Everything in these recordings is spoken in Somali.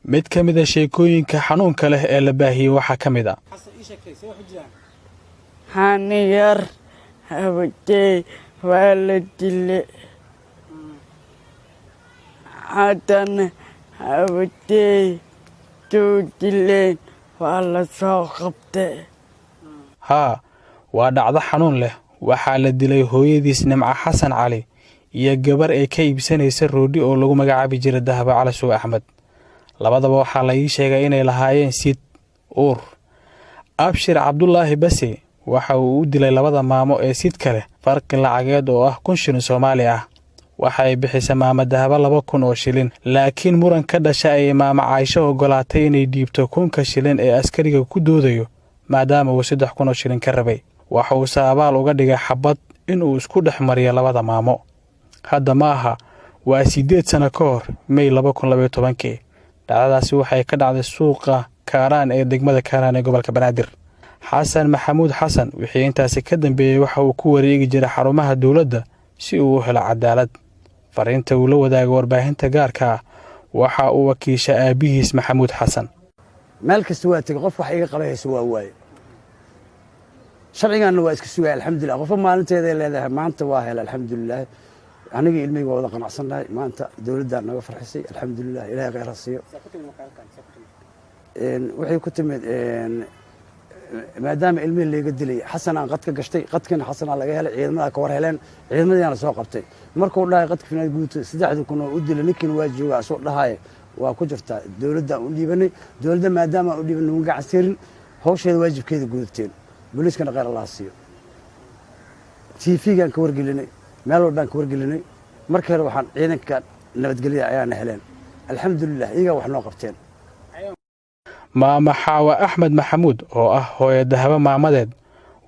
Mid ka mid a sheekooyinka xanuunka leh ee la baahiyey waxaa ka mid a: Haniyar habatey waa la dile. Haddana habatey tuu dileen waa la soo qabtay. Haa, waa dhacdo xanuun leh. Waxaa la dilay hooyadiis Nimco Xasan Cali iyo gabar ay ka iibsanaysa roodhi oo lagu magacaabi jiray Dahabo Calasow Axmed. Labadaba waxaa la ii sheegay inay lahaayeen sid uur. Abshir Cabdulaahi Base waxa uu u dilay labada maamo ee sidka leh farqi lacageed oo ah 1000 shilin Soomaali ah. Waxa ay bixisa maamo Dahabo 2000 oo shilin, laakiin muran ka dhasha ayay maamo Caaisho ogolaatay inay dhiibto 1000-ka shilin ee askariga ku doodayo, maadaama uu 3000 oo shilin ka rabay. Waxa uuse abaal uga dhigay xabad inuu isku dhex mariyo labada maamo. Hadda ma aha, waa 8 sano ka hor, Mey 2012-kii. Dhacdadaasi waxay ka dhacday suuqa Kaaraan ee degmada Kaaraan ee gobolka Banaadir. Xasan Maxamuud Xasan wixii intaasi ka dambeeyey waxa uu ku wareegi jiray xarumaha dowladda si uu u helo cadaalad. Fariinta uu la wadaaga warbaahinta gaarka ah waxa uu wakiisha aabbihiis Maxamuud Xasan. Meel kasta waa tegey, qof wax iga qabanaysa waa waaye. Sharciganna waa iska sugaya, alxamdulilah. Qofba maalinteeday leedahay. Maanta waa hela, alxamdulilah. Aniga ilmihayga waa wada qanacsannahay. Maanta dowladdaa naga farxisay, alxamdulilah. Ilahay khayr ha siiyo. Waxay ku timid maadaama ilmihii layga dilay, Xasan aan qadka gashtay. Qadkiina Xasanaa laga helay, ciidamadaa ka war heleen, ciidamadiiana soo qabtay. Markuu dhahay qadka finaad guuto 3000 oo u dilay, ninkiina waa jooga asoo dhahaye waa ku jirtaa. Dowladdaan u dhiibanay. Dowladda maadaama aan u dhiibanay, nugu gacansiirin, hawsheeda waajibkeeda gudateen. Booliiskana khayr Allaha siiyo. TV-gaan ka wargelinay, meel walbaan ka wargelinay. Markii hore waxaan ciidanka nabadgelyada ayaana heleen, alxamdulilah, iyagaa wax noo qabteen. Maama Xaawa Axmed Maxamuud oo ah hooyo Dahabo maamadeed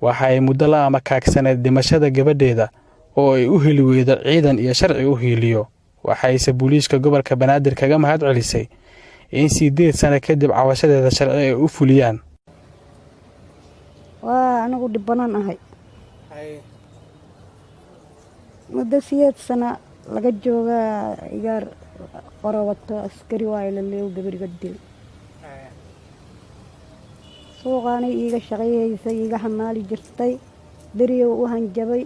waxa ay muddo la amakaagsaneed dhimashada gabadheeda oo ay u heli weydo ciidan iyo sharci u hiiliyo. Waxayse booliiska gobolka Banaadir kaga mahad celisay in 8 sano kadib cabashadeeda sharci ay u fuliyaan. Waa anigu dhibanan ahay. Muddo 8 sana laga joogaa, igaar qoro wato, askari waayo laleew, gabariga dil. Suuqaanay iiga shaqayhaysay, iiga xamaali jirtay. Beriyow u hanjabay,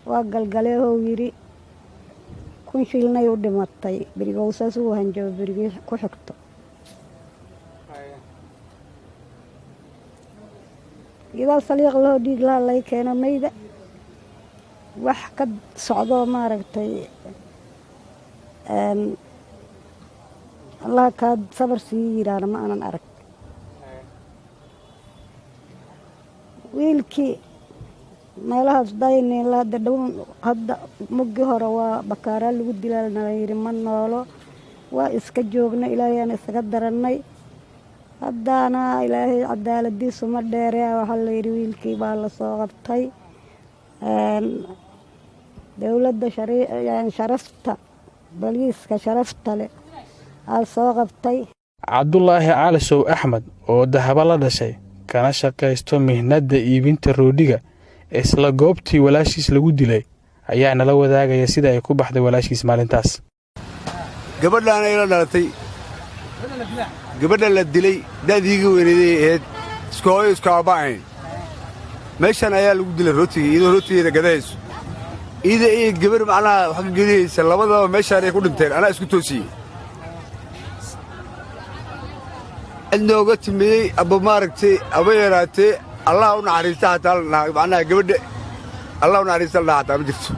waa galgaleehow yidhi. 1000 shilnay u dhimatay. Berigow saas uu hanjabo, berigii ku xigto gidaal saliiq lahoo dhiig laha lay keeno. Mayda wax ka socdoo maaragtay, Allah kaa sabar sii yidhaahna ma aanan arag. Wiilkii meelahaas daynila hadda dhow, hadda muggi hore waa bakaaraa lagu dilaalna yidhi, ma noolo. Waa iska joogna, Ilaahayaan isaga darannay. Haddaana Ilaahay cadaaladiisu ma dheeree, waxaa la yidhi wiilkii baa lasoo qabtay. Dowladda sharafta, boliiska sharafta leh aa soo qabtay. Cabdulaahi Calisow Axmed oo Dahabo la dhashay kana shaqaysto mihnadda iibinta roodhiga isla goobtii walaashiis lagu dilay ayaa nala wadaagaya sida ay ku baxday walaashiis maalintaas. Gabadhaana ila dhalatay, gabadha la dilay da'diiga weyneeday ahayd, isku hooyo isku aabba ahayn. Meeshan ayaa lagu dilay rootiga, iyadoo rootigeeda gadahayso, iyada iyo gabar macnaha wax ka gedihaysa, labadaba meeshaanay ku dhinteen. Anaa isku toosiyey. Cid nooga timiyey aba maaragtay aba yaraatee Allah u naxariista hataa la dhahaa, macnaha gabadha Allah u naxariista la dhahaa hataa ma jirto.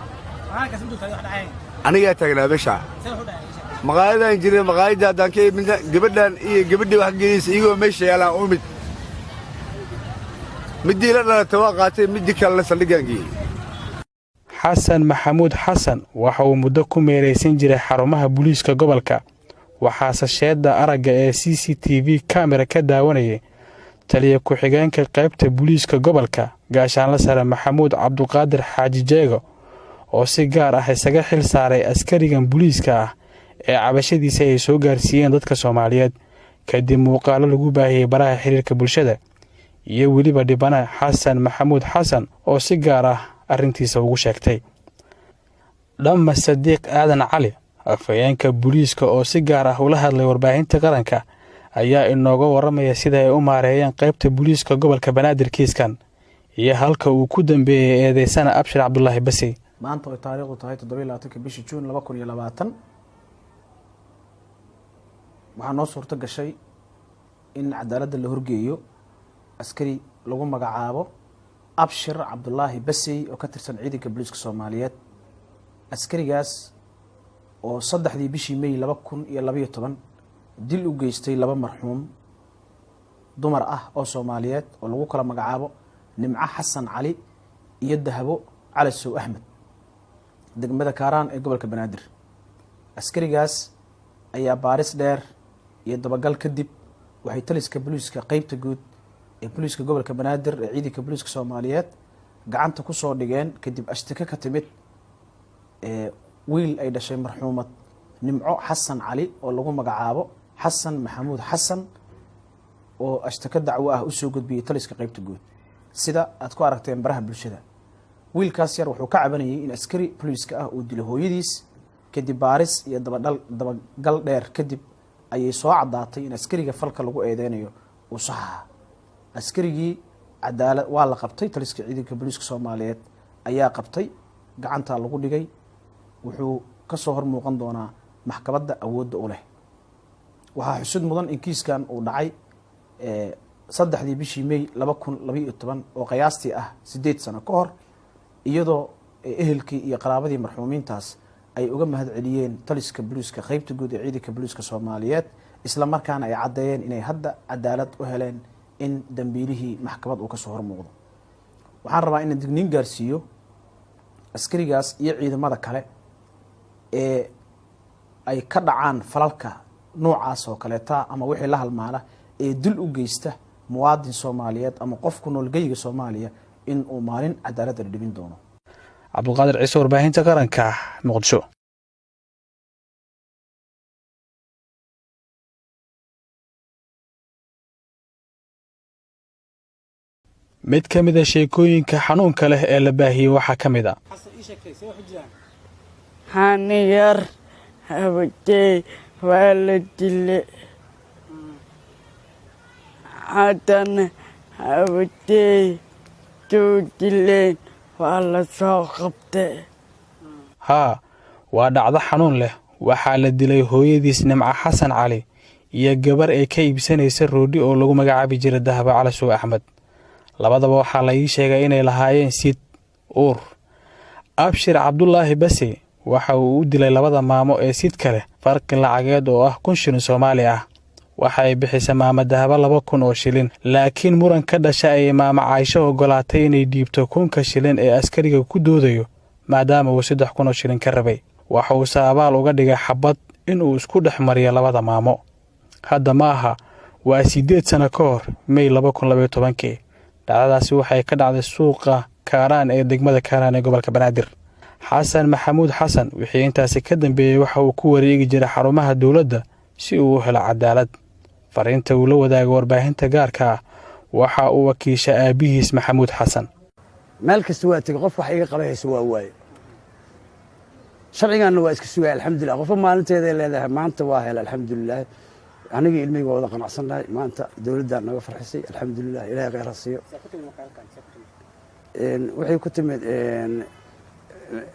Anigaa taagnaa meeshaa, maqaayadaan jiray. Maqaayadda haddaan ka imidna, gabadhan iyo gabadhii wax ka gedaysa iyagoo meesha yaalaan u mid. Middii la dhalata waa qaatay, middii kalena saldhiggaan geeyey. Xasan Maxamuud Xasan waxa uu muddo ku meeraysan jiray xarumaha booliiska gobolka. Waxaase sheedda aragga ee CCTV kamera ka daawanayay taliya ku-xigeenka qaybta booliiska gobolka, gaashaanla sare Maxamuud Cabduqaadir Xaaji Jeego, oo si gaar ah isaga xil saaray askarigan booliiska ah ee cabashadiisa ay soo gaarsiiyeen dadka Soomaaliyeed kadib muuqaalo lagu baahiyey baraha xiriirka bulshada, iyo weliba dhibana Xasan Maxamuud Xasan oo si gaar ah arrintiisa ugu sheegtay. Dhamma Sadiiq Aadan Cali Afhayeenka booliiska oo si gaar ah ula hadlay warbaahinta qaranka ayaa inooga waramaya sida ay u maareeyeen qaybta booliiska gobolka Banaadir kiiskan iyo halka uu ku dambeeyey eedeysana Abshir Cabdulaahi Basi. Maanta oo taariikhdu tahay 27-ka bishii Juun 2020, waxaa noo suurto gashay in cadaaladda la horgeeyo askari lagu magacaabo Abshir Cabdulaahi Basey oo ka tirsan ciidanka booliiska Soomaaliyeed. Askarigaas oo 3-dii bishii May 2012 dil u geystay laba marxuum dumar ah oo Soomaaliyeed oo lagu kala magacaabo Nimco Xasan Cali iyo Dahabo Calasow Axmed, degmada Kaaraan ee gobolka Banaadir. Askarigaas ayaa baaris dheer iyo dabagal kadib waxay taliska booliiska qeybta guud ee booliiska gobolka Banaadir ee ciidanka booliiska Soomaaliyeed gacanta kusoo dhigeen kadib ashtiko ka timid wiil ay dhashay marxuumad Nimco Xasan Cali oo lagu magacaabo Xasan Maxamuud Xasan, oo ashtako dacwo ah usoo gudbiyey taliska qeybta guud. Sida aad ku aragteen baraha bulshada, wiilkaas yar wuxuu ka cabanayay in askari booliiska ah uu dilo hooyadiis. Kadib baaris iyo dabadhal dabagal dheer kadib ayay soo caddaatay in askariga falka lagu eedeynayo uu sax ahaa. Askarigii cadaalad waa la qabtay. Taliska ciidanka booliiska Soomaaliyeed ayaa qabtay, gacantaa lagu dhigay, wuxuu kasoo hor muuqan doonaa maxkamadda awoodda u leh. Waxaa xusud mudan in kiiskan uu dhacay 3-dii bishii May 2012, oo qiyaastii ah 8 sano ka hor, iyadoo ehelkii iyo qaraabadii marxuumiintaas ay uga mahad celiyeen taliska booliiska qeybta guud ee ciidanka booliiska Soomaaliyeed, isla markaana ay caddeeyeen inay hadda cadaalad u heleen, in dambiilihii maxkamad uu kasoo hormuuqdo. Waxaan rabaa inaan digniin gaarsiiyo askarigaas iyo ciidamada kale ee ay ka dhacaan falalka noocaas oo kaleeta ama wixii la halmaala ee dil u geysta muwaadin Soomaaliyeed ama qof ku nool geyga Soomaaliya, in uu maalin cadaaladda dhibin doono. Cabdulqaadir Ciise, warbaahinta qaranka, Muqdisho. Mid ka mid a sheekooyinka xanuunka leh ee la baahiyey waxaa ka mid a: Haniyar habatey waa la dile. Haddana habatey tuu dileen waa la soo qabtay. Haa, waa dhacdo xanuun leh. Waxaa la dilay hooyadiis Nimco Xasan Cali iyo gabar ay ka iibsanaysa roodhi oo lagu magacaabi jiray Dahabo Calasow Axmed. Labadaba waxaa la ii sheegay inay lahaayeen sid uur. Abshir Cabdulaahi Base waxa uu u dilay labada maamo ee sidka leh farqi lacageed oo ah 1000 shilin Soomaali ah. Waxa ay bixisa maama Dahabo 2000 oo shilin, laakiin muran ka dhasha ayay maama Caaisho ogolaatay inay dhiibto 1000-ka shilin ee askariga ku doodayo, maadaama uu 3000 oo shilin ka rabay. Waxa uuse abaal uga dhigay xabad inuu isku dhex mariyo labada maamo. Hadda ma aha, waa 8 sano ka hor, May 2012-kii. Dhacdadaasi waxay ka dhacday suuqa Kaaraan ee degmada Kaaraan ee gobolka Banaadir. Xasan Maxamuud Xasan wixii intaasi ka dambeeyey waxa uu ku wareegi jiray xarumaha dowladda si uu u helo cadaalad. Fariinta uu la wadaago warbaahinta gaarka ah waxa uu wakiisha aabbihiis Maxamuud Xasan. Meel kasta waa tegey, qof wax iga qabanaysa waa waaye. Sharcigaanna waa iska sugaya, alxamdulilah. Qofba maalinteeday leedahay. Maanta waa hela, alxamdulilah. Anigii ilmihii waa wada qanacsannahay. Maanta dowladdaa naga farxisay, alxamdulilah. Ilahay khayr ha siiyo. Waxay ku timid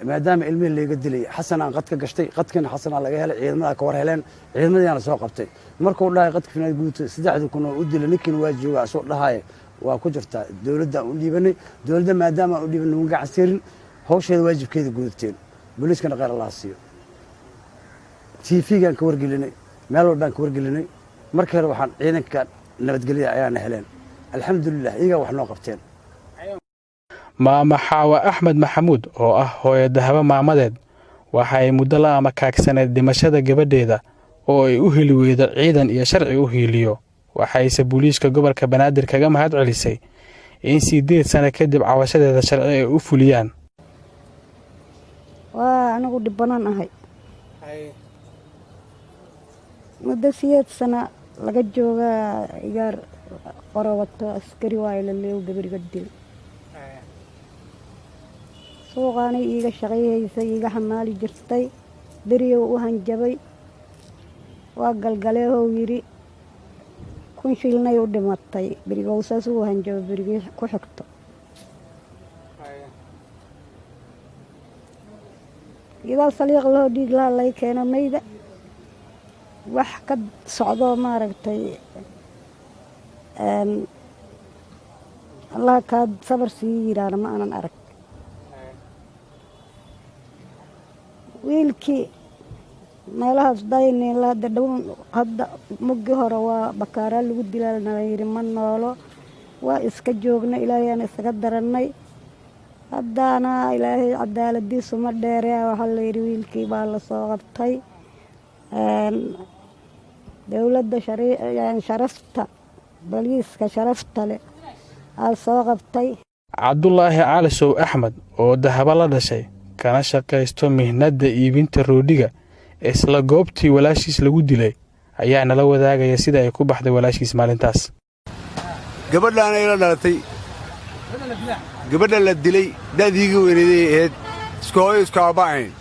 maadaama ilmihii layga dilay, Xasan aan qadka gashtay, qadkiina Xasanaa laga helay. Ciidamada ka war heleen, ciidamadiiana soo qabtay. Markuu dhahay qadka finaad guuto 3000 oo u dilay, ninkiina waa jooga asoo dhahaye waa ku jirtaa. Dowladda u dhiibanay, dowladda maadaama aan u dhiibanay numa gacan siirin, hawsheeda waajibkeeda gudateen. Booliiskana khayr allaha siiyo. TV-gaan ka wargelinay, meel walbaan ka wargelinay. Markii hore waxaan ciidanka nabadgelyada ayaana heleen, alxamdulilah, iyagaa wax noo qabteen. Maama Xaawa Axmed Maxamuud oo ah hooyo Dahabo maamadeed waxa ay muddo la amakaagsaneed dhimashada gabadheeda oo ay u heli weydo ciidan iyo sharci u hiiliyo. Waxayse booliiska gobolka Banaadir kaga mahad celisay in 8 sano kadib cabashadeeda sharci ay u fuliyaan. Waa anigu dhibanan ahay. Muddo 8 sana laga joogaa, igaar qoro wato, askari waayo laleew, gabariga dil. Suuqaanay iiga shaqayhaysay, iiga xamaali jirtay. Beriyow u hanjabay, waa galgaleehow yidhi. 1000 shilnay u dhimatay berigow saas ugu hanjabay, berigii ku xigto. Idaal saliiq lahoo dhiig laha lay keeno mayda wax ka socdoo maaragtay. Allaha kaa sabar sii yidhaahna ma aanan arag. Wiilkii meelahaas dayniila hadda dhow, hadda muggi hore waa bakaaraa lagu dilaa nala yidhi, ma noolo. Waa iska joogna, Ilaahayaan isaga darannay. Haddaana Ilaahay cadaaladiisu ma dheere, waxaa la yidhi wiilkii baa lasoo qabtay. Dowladda sharafta, boliiska sharafta leh aa soo qabtay. Cabdulaahi Calisow Axmed oo Dahabo la dhashay kana shaqaysto mihnadda iibinta roodhiga isla goobtii walaashiis lagu dilay ayaa nala wadaagaya sida ay ku baxday walaashiis maalintaas. Gabadhaana ila dhalatay. Gabadha la dilay da'diiga weyneeday ahayd, isku hooyo isku aabba ahayn.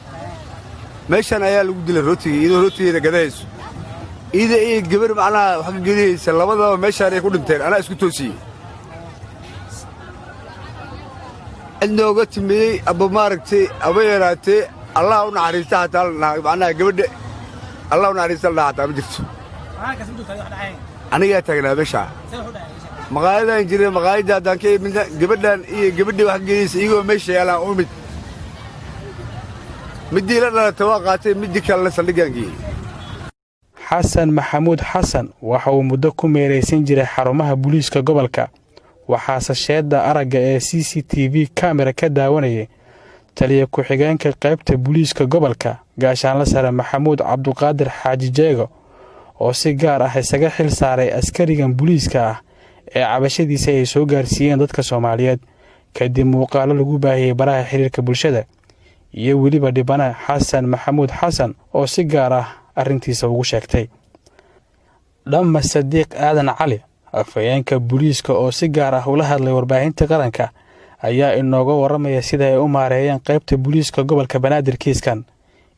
Meeshan ayaa lagu dilay rootiga, iyadoo rootigeeda gadahayso. Ida iyo gabar macnaha wax ka gedihaysa, labadaba meeshaan ay ku dhinteen. Anaa isku toosiyey. Cid nooga timiyey aba maaragtay aba yaraatee Allah u naxariista hataa macnaha gabadha Allah u naxariista la dhaha hataa ma jirto. Anigaa taagnaa meeshaa, maqaayadaan jiray. Maqaayadda haddaan ka imidna, gabadhan iyo gabadhii wax ka gedaysa iyagoo meesha yaalaan u imid. Middii la dhalatay waa qaatay, middii kalena saldhiggaan geeyey. Xasan Maxamuud Xasan waxa uu muddo ku meeraysan jiray xarumaha booliiska gobolka. Waxaase sheedda aragga ee CCTV kamera ka daawanayay taliya ku-xigeenka qaybta booliiska gobolka, gaashaanla sare Maxamuud Cabduqaadir Xaaji Jeego, oo si gaar ah isaga xil saaray askarigan booliiska ah ee cabashadiisa ay soo gaarsiiyeen dadka Soomaaliyeed kadib muuqaalo lagu baahiyey baraha xiriirka bulshada, iyo weliba dhibana Xasan Maxamuud Xasan oo si gaar ah arrintiisa ugu sheegtay. Dhamma Sadiiq Aadan Cali, afhayeenka booliiska oo si gaar ah ula hadlay warbaahinta qaranka, ayaa inooga waramaya sida ay u maareeyeen qaybta booliiska gobolka Banaadir kiiskan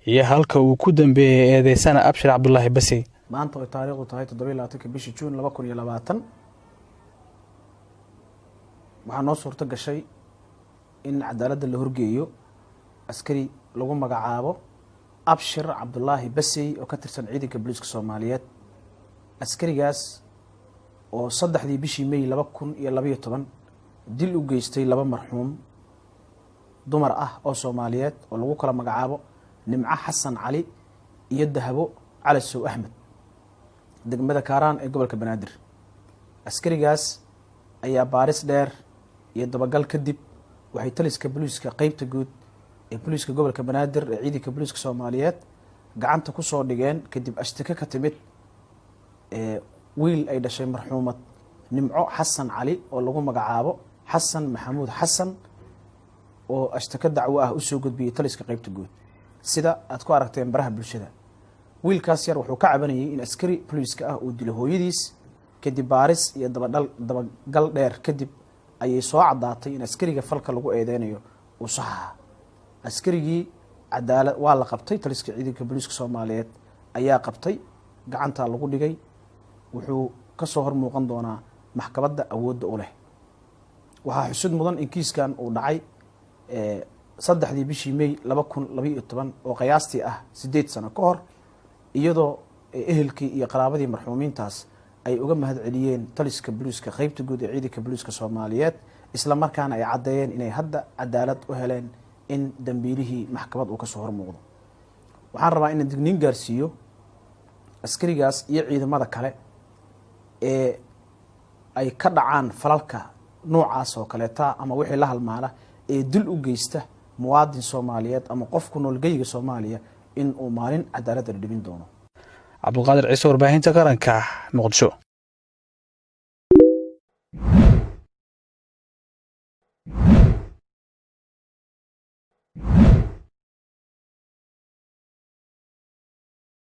iyo halka uu ku dambeeyey eedeysana Abshir Cabdulaahi Basi. Maanta oo taariikhdu tahay 27-ka bisha Juun 2020, waxaa noo suurto gashay in cadaaladda la horgeeyo askari lagu magacaabo Abshir Cabdulaahi Basey oo ka tirsan ciidanka booliiska Soomaaliyeed. Askarigaas oo 3dii bishii May 2012 dil u geystay laba marxuum dumar ah oo Soomaaliyeed oo lagu kala magacaabo Nimco Xasan Cali iyo Dahabo Calasow Axmed, degmada Kaaraan ee gobolka Banaadir. Askarigaas ayaa baaris dheer iyo dabagal kadib waxay taliska booliiska qeybta guud ee booliiska gobolka Banaadir ee ciidanka booliiska Soomaaliyeed gacanta kusoo dhigeen kadib ashtiko ka timid wiil ay dhashay marxuumad Nimco Xasan Cali oo lagu magacaabo Xasan Maxamuud Xasan, oo ashtako dacwo ah usoo gudbiyey taliska qeybta guud. Sida aad ku aragteen baraha bulshada, wiilkaas yar wuxuu ka cabanayay in askari booliiska ah uu dilo hooyadiis. Kadib baaris iyo dabadhal dabagal dheer kadib ayay soo caddaatay in askariga falka lagu eedeynayo uu sax ahaa. Askarigii cadaalad waa la qabtay. Taliska ciidanka booliiska Soomaaliyeed ayaa qabtay, gacantaa lagu dhigay. Wuxuu kasoo hor muuqan doonaa maxkamadda awoodda u leh. Waxaa xusud mudan in kiiskan uu dhacay 3dii bishii May 2012, oo qiyaastii ah 8 sano ka hor, iyadoo ehelkii iyo qaraabadii marxuumiintaas ay uga mahad celiyeen taliska booliiska qeybta guud ee ciidanka booliiska Soomaaliyeed, isla markaana ay caddeeyeen inay hadda cadaalad u heleen, in dambiilihii maxkamad uu kasoo hormuuqdo. Waxaan rabaa inaan digniin gaarsiiyo askarigaas iyo ciidamada kale ee ay ka dhacaan falalka noocaas oo kaleeta ama wixii la halmaala ee dil u geysta muwaadin Soomaaliyeed ama qof ku nool geyga Soomaaliya, in uu maalin cadaaladda la dhibin doono. Cabdulqaadir Ciise, warbaahinta qaranka, Muqdisho.